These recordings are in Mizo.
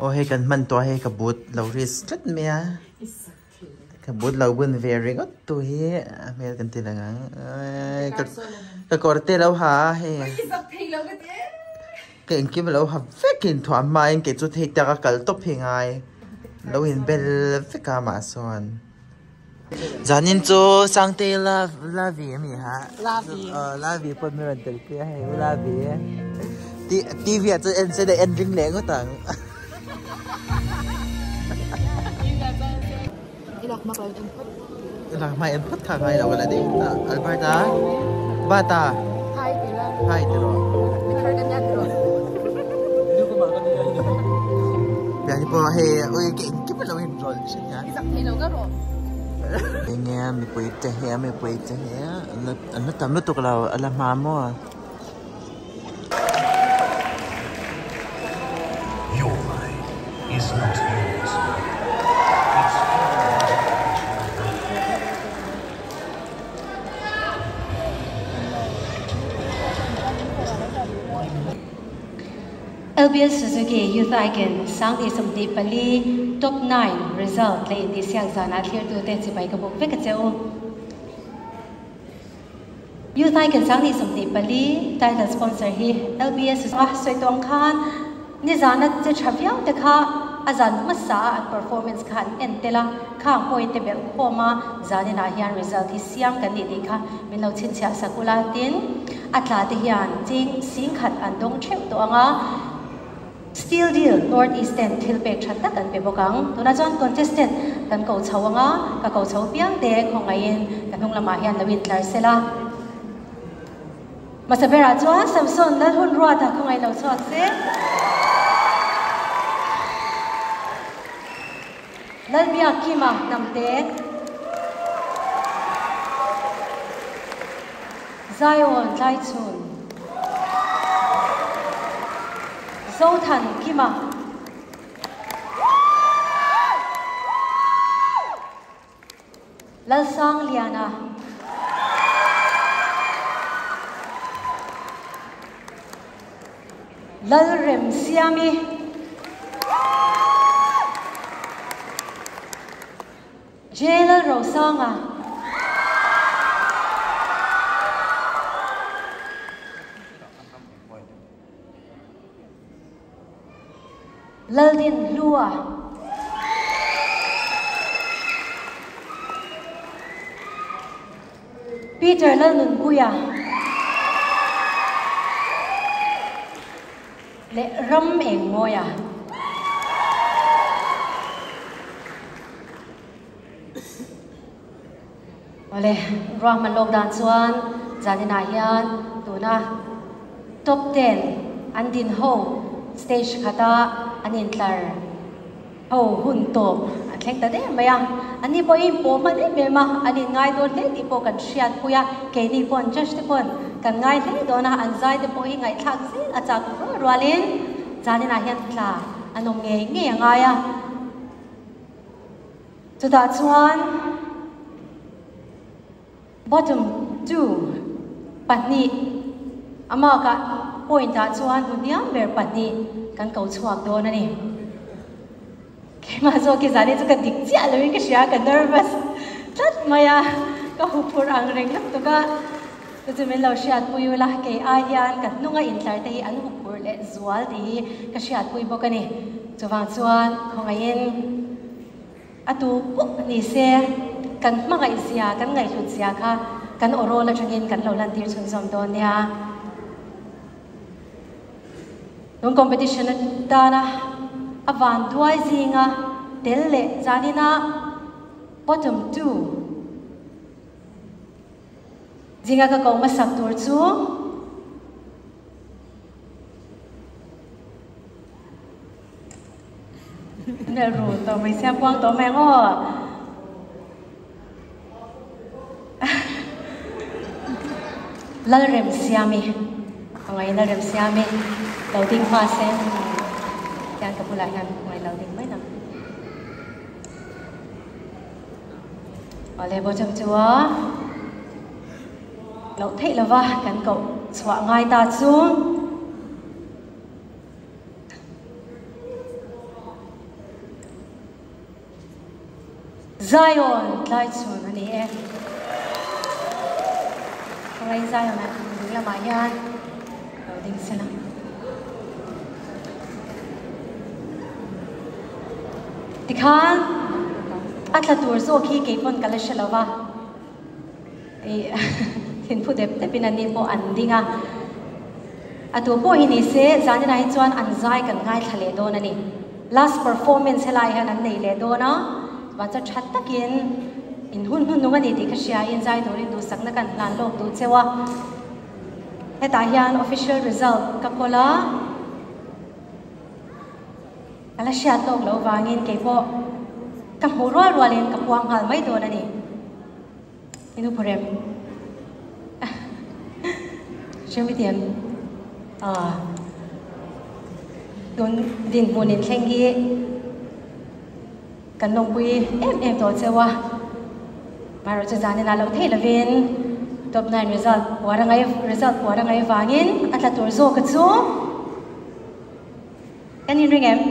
Aw hei kan hman tawh a hei ka but lo risk tlat mai a ka but lo bun ve ringawt tu hi a hmel kan ti lang ang ka kawr te lo ha a hei ka engkim lo ha vek in thuah hmain kei chu thei taka kal tawp hi ngai lo in bel vek a mah sawn. Zanin chu Sangtei Lavi a mi ha? Lavi. Lavi pawh mi rawn tel pui a hei Lavi. TV ah chuan en se leh en ring leh ngawt ang. I lak hma kan en phawt. I lak hma en phawt kha ngai lo ka la ding ta. Alberta Bata. Hi ti la. Hi ti rawh. Mi thar kan nia ti rawh. Biak hi pawh hei ui ke engkim a lo inrawlh thin a. I zak thei lo ka rawh. Enge mipui te hi a mipui te hi an la tam lutuk lo a la hma maw. Your life is not yours. It's LBS Suzuki Youth Icon 2024 Top 9 result leh intihsiak zanah thlirtute chibai ka buk vek a che u. Youth Icon 2024 title sponsor hi LBS Suzuki a sawi tawh ang khan nizana che tha viau te kha a zan hmasa a an performance kha an en tel a, khang point te belh khawm a zaninah hian result hi siam kan nih tih kha min lo chhinchhiah sak ula tin a tla te hian ching singkhat an dawng theuh tawh ang a, Steel Deal North East ten thil pek tha tak an pe bawk ang. Tunah chuan contestant kan ko chho ang a, ka ko chho piang te khawngaihin ka hnung lamah hian lo intlar sela. Hmasa berah chuan Samson Lalhunruata khawngaih lo chhuak se. Lalbiakkima Hnamte. Zion Tlaichhun. Zothan Kima. Lalsangliana. Lalremsiami. J Lalrosanga. Laldin Hlua. Peter Lalnunpuia. Leh Ram Engmawia. Awle, ruahman lawk dan chuan zaninah hian tuna top 10 an din ho stage khata an intlar ho hun tawp a thleng ta der mai a. Anni pawh hi inpawh hman em em a, an inngai dawn hle tih pawh kan hriat pui a, keini pawn judge te pawn kan ngai hle dawn a, an zai te pawh hi ngaihthlak zel a chak rual rualin zaninah hian tla an awm ngei ngei a ngai a. Chutah chuan bottom two pahnih a mark ah point ah chuan hmu hniam ber pahnih kan ko chhuak dawn a ni. Keimah zawk hi zan hi chu ka dik chiah lo in ka hria ka nervous tlat mai a, ka huphurh ang reng lutuk a, chu chu min lo hriatpui ula kei ai hian ka hnunga intlar te hi an huphurh leh zual tih hi ka hriatpui bawk a ni. Chuvang chuan khawngaihin a tu pawh ni se kan hmangaih zia, kan ngaihhlut zia kha kan aw rawl atangin kan lo lantir chhunzawm dawn nia. Tun competition atana a vanduai zinga tel leh zanina bottom 2 zinga ka ko hmasak tur chu Nel ru tawh mai sia puang tawh mai ang aw. Lalremsiami angai Lalremsiami lo ding hma se hian ka bulah hian angai lo ding mai nang. Awle bawcham chu a loh theih lova kan koh chhuah ngai ta chu. Zion Tlaichhun a ni e. Khawngaih Zion ah ding lamah hian lo ding sela. Tikhan a tla tur zawk hi keipawn ka la hre lo va, ih thinphu dep depin an ni pawh an ding a. A tu pawh hi ni se zaninah hi chuan an zai kan ngaithla leh dawn a ni. Last performance helai hian an nei leh dawn a, chuan chu tha takin in hun hun nung a ni tih ka hria in zai turin duhsakna kan hlan lawk duh cheu a. Hetah hian official result ka kawl a, ka la hriat lawk loh vangin keipawh ka hmuh rual rualin ka puang nghal mai dawn a ni. Inu Purem. Hriam i tiam. Ah. Tun dinhmun in thleng hi kan lawmpui em em tawh cheu a. Marawh chu zanin ah loh theih lovin top 9 result puar a ngai result puar a ngai vangin a tla tur zawk a chu kan inring em?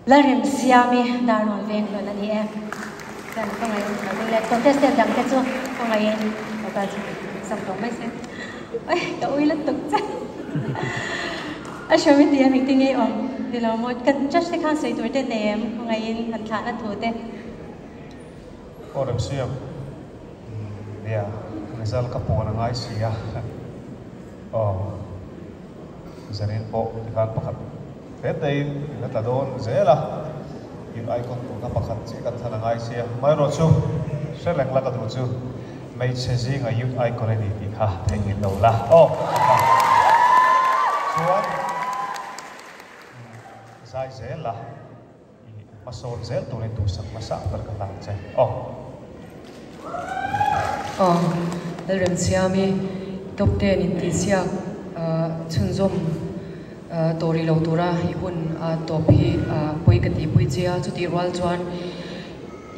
Lalremsiami Darlawn veng hlawn a ni e. Chuan ka ngaih lo ding leh contestant dang te chu ka ngaihin lo kal chu sam tawh mai se. Oi ka ui lutuk che. A hriam i ti em engtin nge i awm ni lo maw? Kan judge te khan sawi tur te nei em ka ngaihin han thlahna thu te. Aw Remsiam, nia result ka pawn a ngai si a. Aw zanin pawh tikhan pakhat He teiin in a tla dawn zel a, in icon turna pakhat chiah kan thlan a ngai sia. Amaherawhchu, hre reng la ka duh chu hmeichhe zinga youth icon a ni tih kha theihnghilh lo la. Aw kha chuan zai zel la, i hmasawn zel turin duhsak hmasa ber ka hlan che. Aw. Aw, Lalremsiami top ten intihsiak chhunzawm tawh rih lo tura i hun a tawp hi pawi ka tihpui che a, chutih rual chuan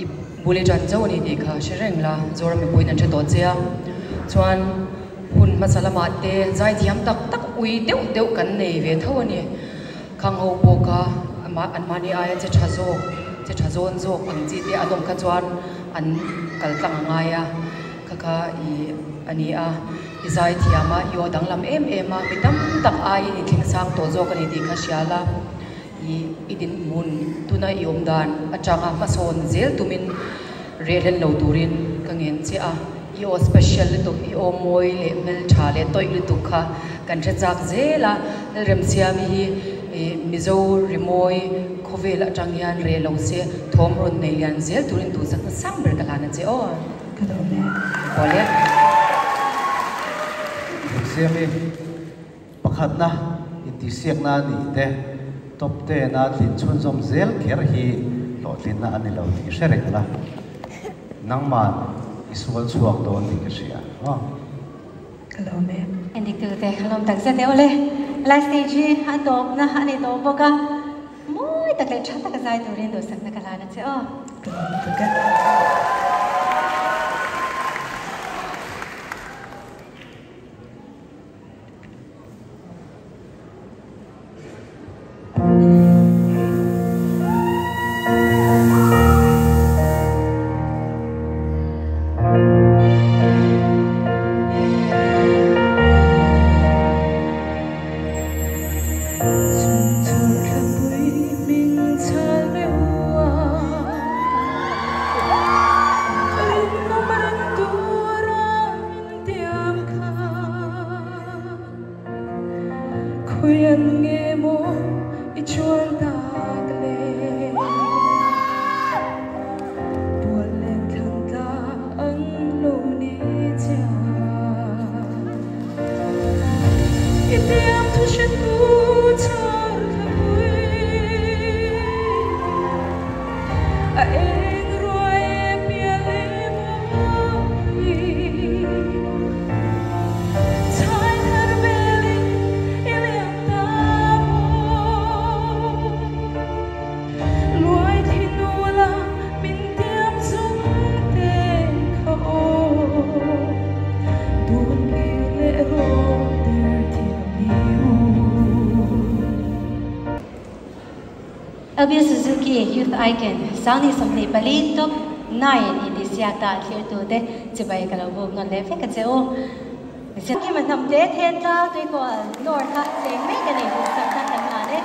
i bul i tan chauh a ni tih kha hre reng la, Zoram mipuiin an hre tawh che a, chuan hun hmasa lamah te zaithiam tak tak ui deuh deuh kan nei ve tho a ni. Khang ho pawh kha anmahni aia che tha zawk, che tha zawn zawk ang chi te an awm kha chuan an kal tlang a ngai a, kha kha i a ni a, i zai thiam a, i aw danglam em em a, mi tam tak aiin i thleng sang tawh zawk a ni tih kha hria la, i i dinhmun tuna i awm dan atanga hmasawn zel tumin reh hlen lo turin ka ngen che a, i aw special lutuk, i aw mawi leh hmeltha leh tawih lutuk kha kan hre chak zel a, Lalremsiami hi Mizo rimawi khawvel atang hian reh lo se thawm rawn nei lian zel turin duhsakna sang ber ka hlan a che aw. Ka dawm e. Awle. Remsiami pakhatna intihsiakna a nih te top ten a tlin chhunzawm zel kher hi hlawhtlinna a ni lo tih hre reng la. Nangman i sual chhuak dawn tih ka hria maw? Ka lawm e. Endik tu te ka lawm tak zet e. Awle, helai stage hi a tawpna a ni tawh bawk a, mawi tak leh tha taka zai turin duhsakna ka hlan a che aw. Ka lawm tuk e. LB Suzuki Youth Icon 2024 top 9 intihsiak ta thlir te chibai ka lo buk nawn leh vek a che u. Ki ma hnam te then tlang tui kual north a cheng mek a ni duhsak na kan hlan e.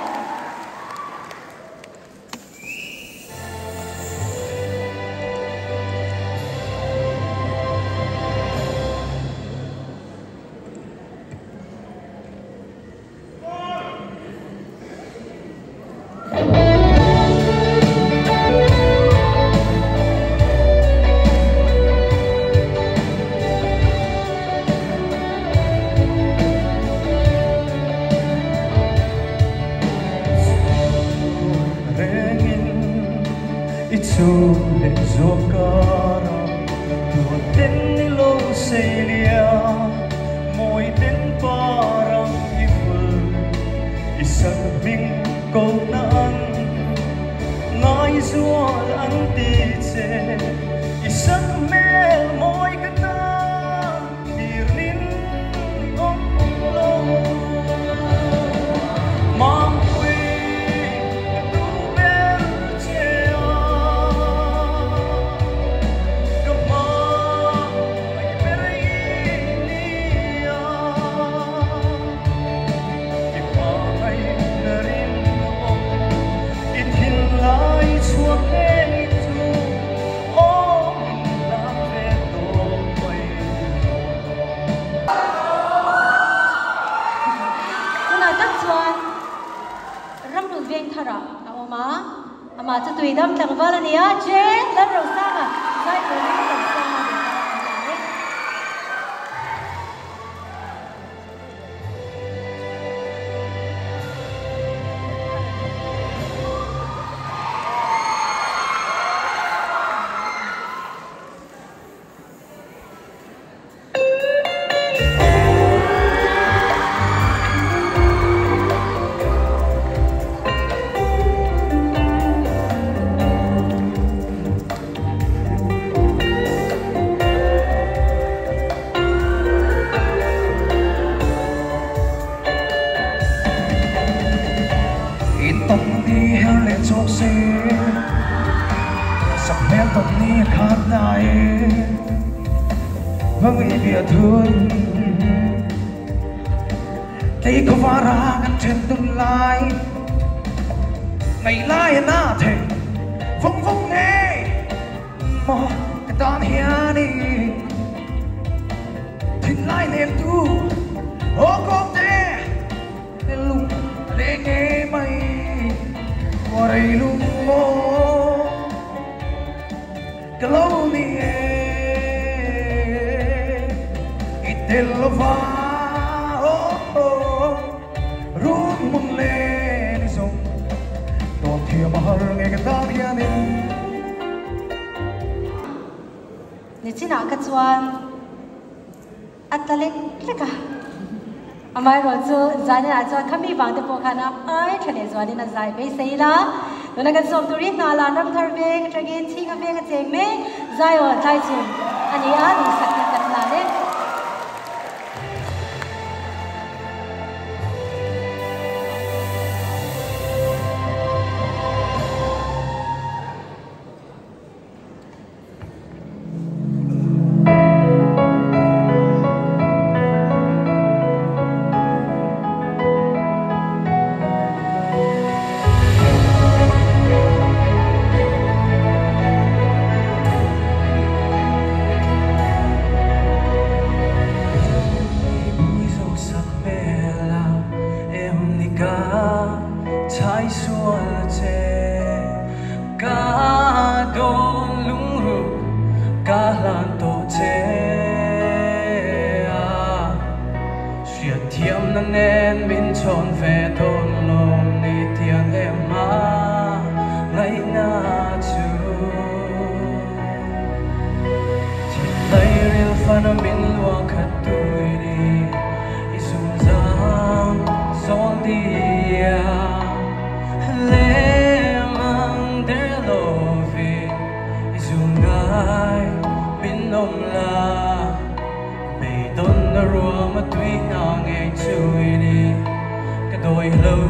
Hello.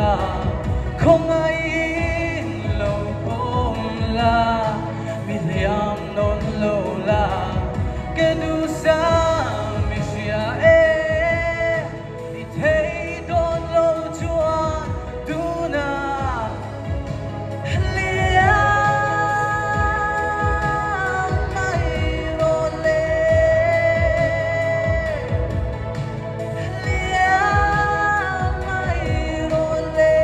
ta không ai lâu không la mi liam non lo la ke du sa mi sia e i thei don lo chuan tu na liam mai ro le liam mai ro le.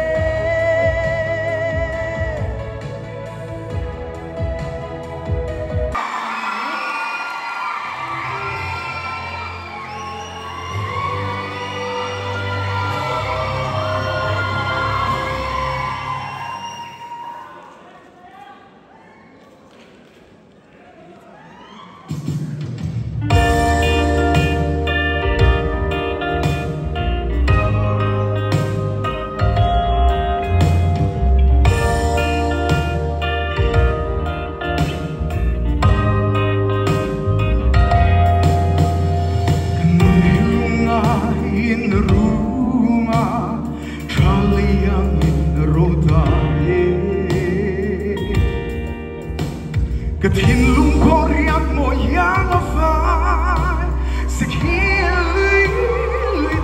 In Ruma, Traliang in Rodae. Katin lungkoriak mo yang afai, Sikili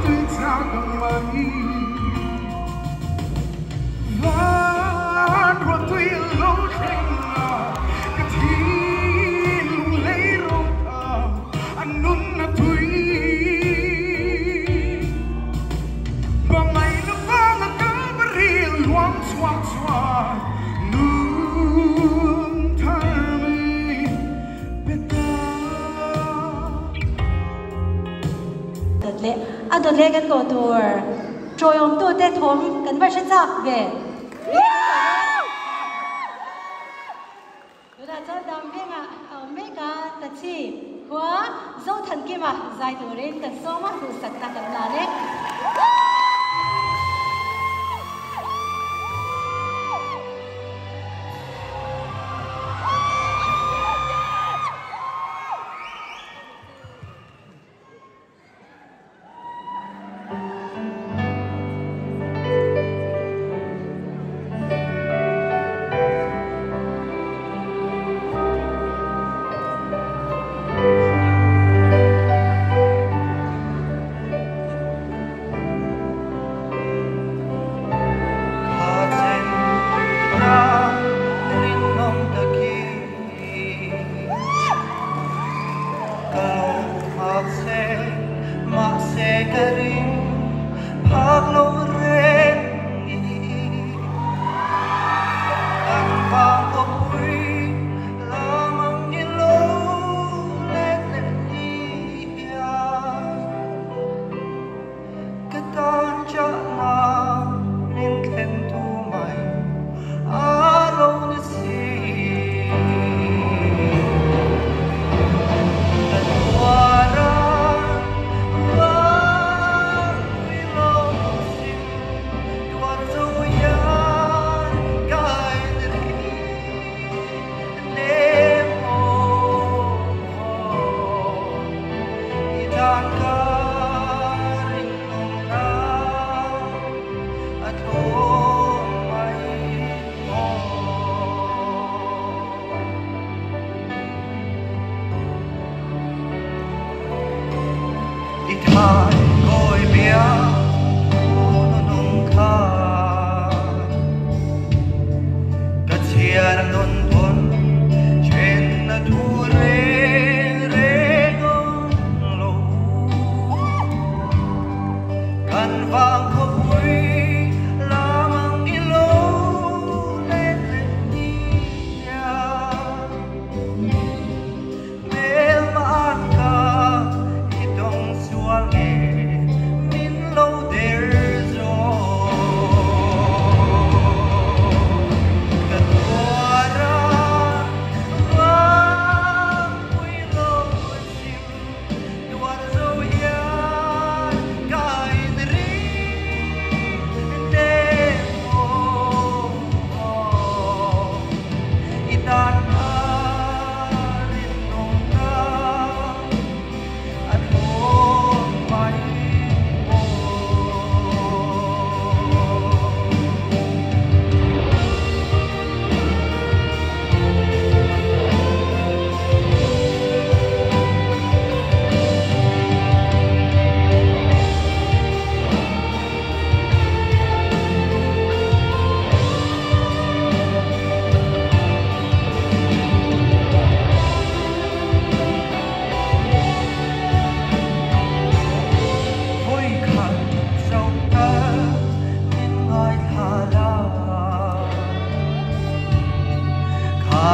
tuitagamai. Van rotui lo tringa, Katin lunglei rota, Anun na tui. Bangay na banga ka baril, luang chua chua, nun tarmi beta. Dot le a dot le kan go tur troyom tu te thom kan va chak ve da cha dam venga meka ta chi khwa zo than ki ma zai turin kan soma tu sakna kan la ne.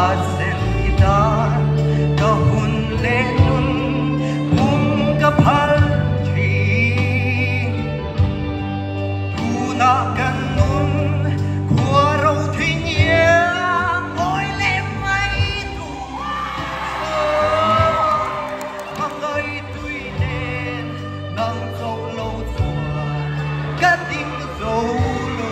Azen itan ka hun le nun pum ka phal thin tu na kan nun khua ro thin ye ngoi le mai tu mangai tui nen nang zo lo chuan ka ding zo lo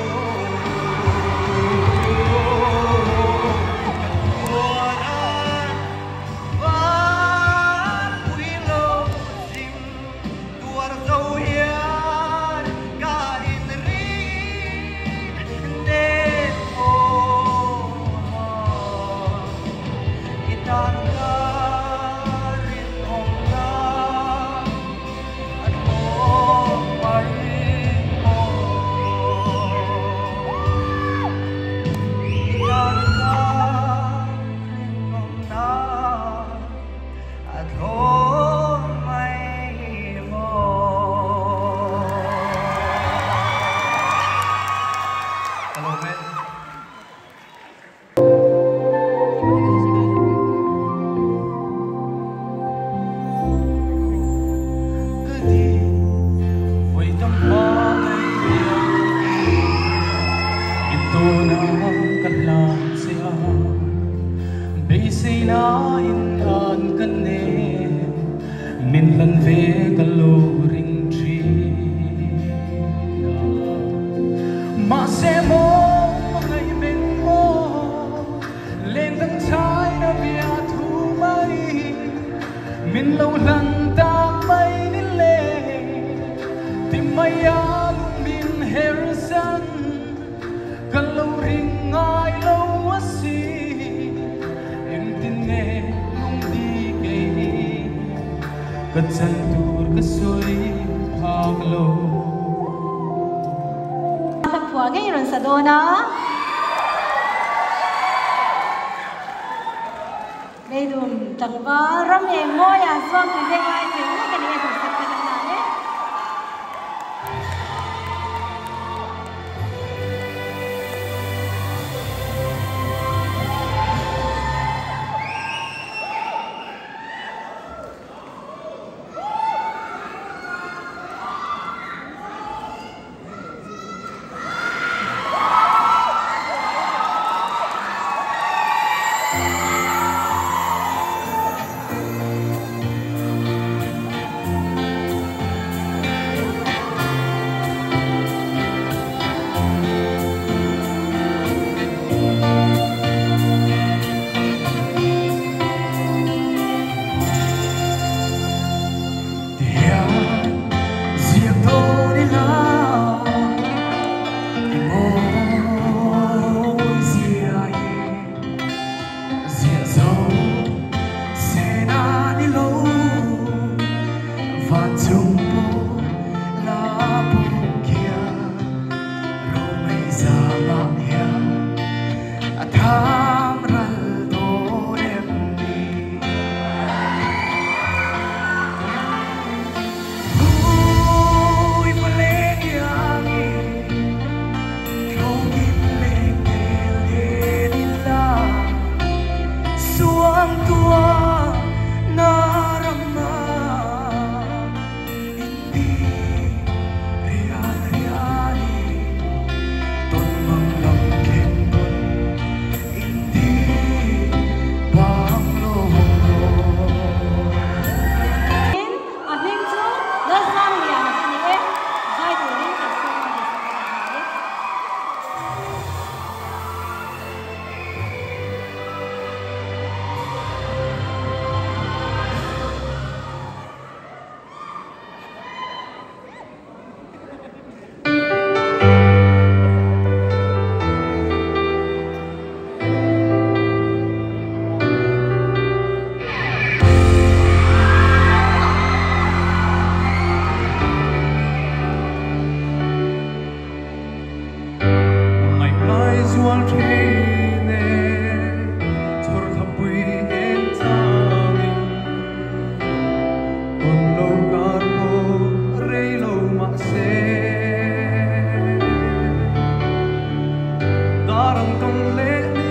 Darang tong le ni.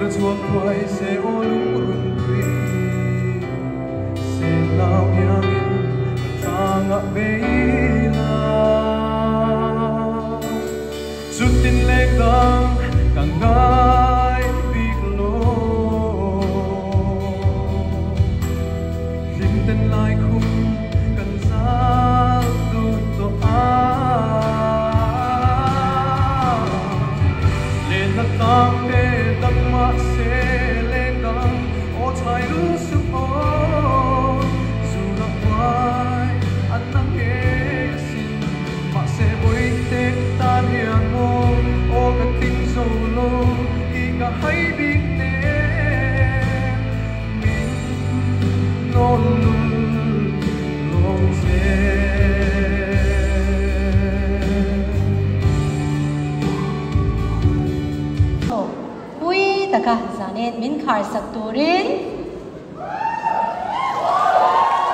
Her chhuak thuai se aw lungrun tui. Se nau iangin ka tlangah bei la. Chutin leng dang ka ngai bik lo. Hlim ten lai khum kan zal dun tawh a. Lenna tlang te dang mah se leng dang aw chhai lu suh aw. Zula huai an la ngei asin. Mahse bawihte tan hian maw aw ka tling zo lo tih ka hai bik nen min nawn lul lo che. Pui taka zanin min khar sak turin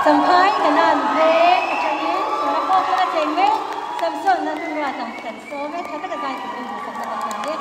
Champhai Kanan veng atangin tuna khawk la a cheng mek Samson la hnungruat a kan sawm e tha taka zai turin duhsakna kan hlan e.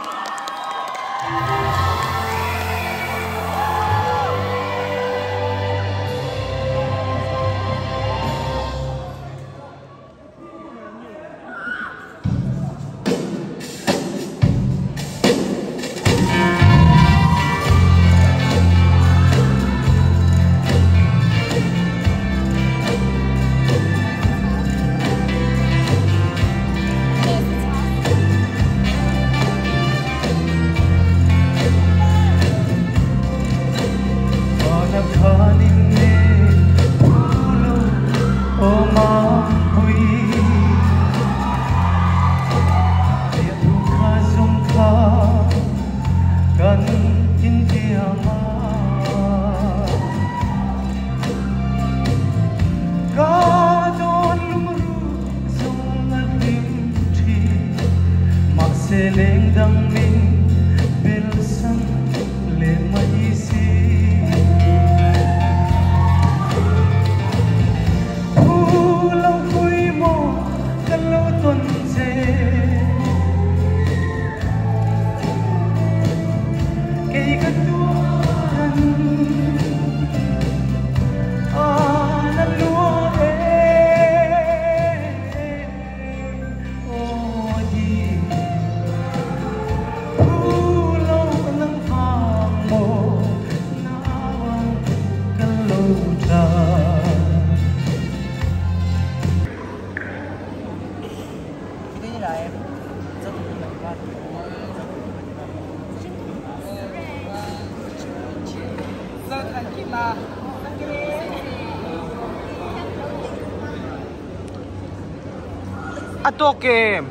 A tawk em?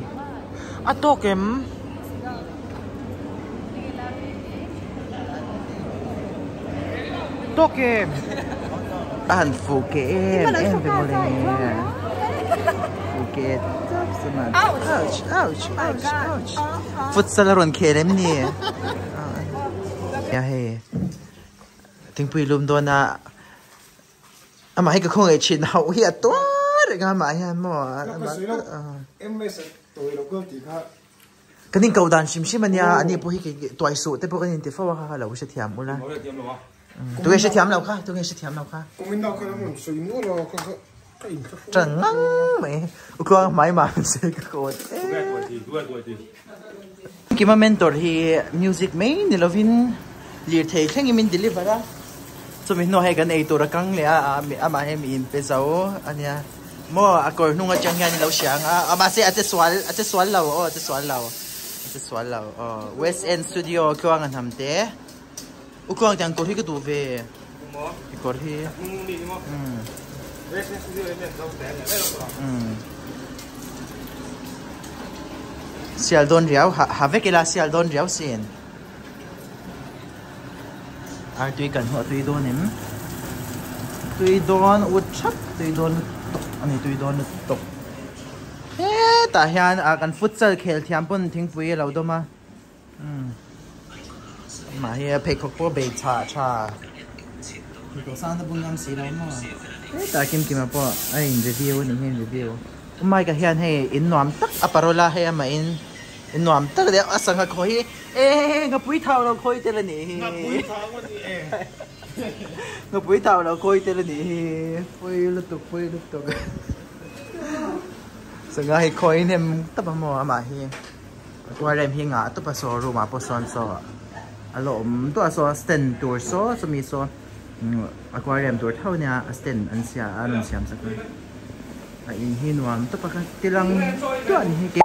A tawk em? Tawk em? A han fuh ke em em ve mawle. Fuh ke chap chuan ouch ouch ouch ouch. Futsal a rawn khel em ni? Ya hei thingpui lum dawn a amah hi ka khawngaih thin hauh hi a tuar reng a amah hian maw kan in koh dan hrim hrim ania ani pawh hi tuai suh te pawh kan inti fo a kha lo hrethiam ula tunge hrethiam lo kha tunge hrethiam lo kha ṭan ngang mai ukluang hmai mah se ka kawt Kima mentor hi music mai ni lovin lirthei thlengin min deliver a chumi hnuah hei kan eitur a kang leh a amah hi mi inpe zo ania maw a kawr hnung atang hian ilo hria ang a mahse a che sual a che sual lo aw a che sual lo a che sual lo aw west end studio tluang a hnam te u tluang tiang kawr hi ka duh ve kawr hi umm umm sial dawn riau ha ha vek ila sial dawn riau sin ar tui kan hmuh a tui dawn em tui dawn ut thap tui dawn lutuk a ni tui dawn lutuk hetah hian ah kan futsal khel thiam pawn thingpui a lo dawm a umm amah hi a pheikhawk pawh bei chhah tha pheikhawk sang na bun ngam si lo maw hetah kimkima pawh a in review a ni hi a in review mike-a hian hei in nuam tak a parola hei amah in. Nuam tak deuh a sangha khawi hi e ngapui thau lo khawi tel a nih hi. Ngapui thau a ni e. Ngapui thau lo khawi tel a nih hi. Pui lutuk pui lutuk. Sangha hi khawi hnem tawp a maw amah hi. Aquarium hi ngah tawp a saw room ah pawh sawn saw a la awm duah a saw stand tur saw chumi saw aquarium tur tho nia a stand an sia a rawn siam sak a. A in hi nuam tawp a kha tilang duah a ni hi.